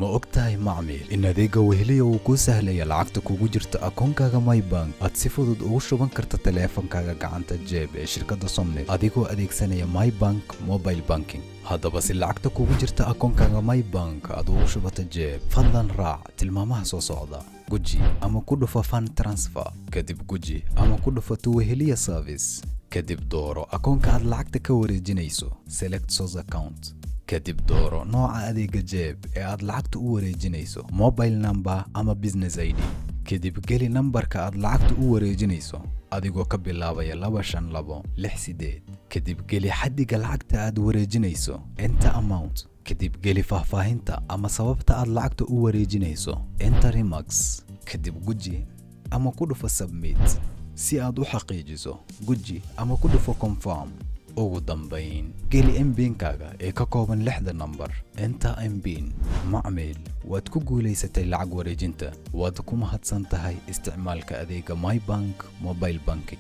Ma og tahay, macmiil, in adeegga Weheliya uu kuu sahlaya lacagta kugu jirta akoonkaaga MyBank aad si fudud ugu shuban karta taleefankaaga gacanta Jeeb ee shirkadda Somnet, adigoo adeegsanaya MyBank Mobile Banking? Haddaba, si lacagta kugu jirta akoonkaaga MyBank aad ugu shubato Jeeb, fadlan raac tilmaamaha soo socda. Guji ama ku dhufo Fund Transfer. Kadib guji ama ku dhufo To Weheliya Service. Kadib dooro akoonka aad lacagta ka wareejinayso, Select Source Account. Kadib dooro nooca adeega Jeeb ee aad lacagta u wareejinayso, mobile number ama business ID. Kadib geli nambarka aad lacagta u wareejinayso, adigoo ka bilaabaya 25268. Kadib geli xaddiga lacagta aad wareejinayso, Enter Amount. Kadib geli faahfaahinta ama sababta aad lacagta u wareejinayso, Enter Remarks. Kadib guji ama ku dhufo Submit. Si aad u xaqiijiso, guji ama ku dhufo Confirm. Ugu dambayn, geli MPIN-kaaga ee ka kooban lixda nambar, Enter MPIN. Macmiil, waad ku guulaysatay lacag wareejinta. Waad ku mahadsan tahay isticmaalka adeega MyBank Mobile Banking.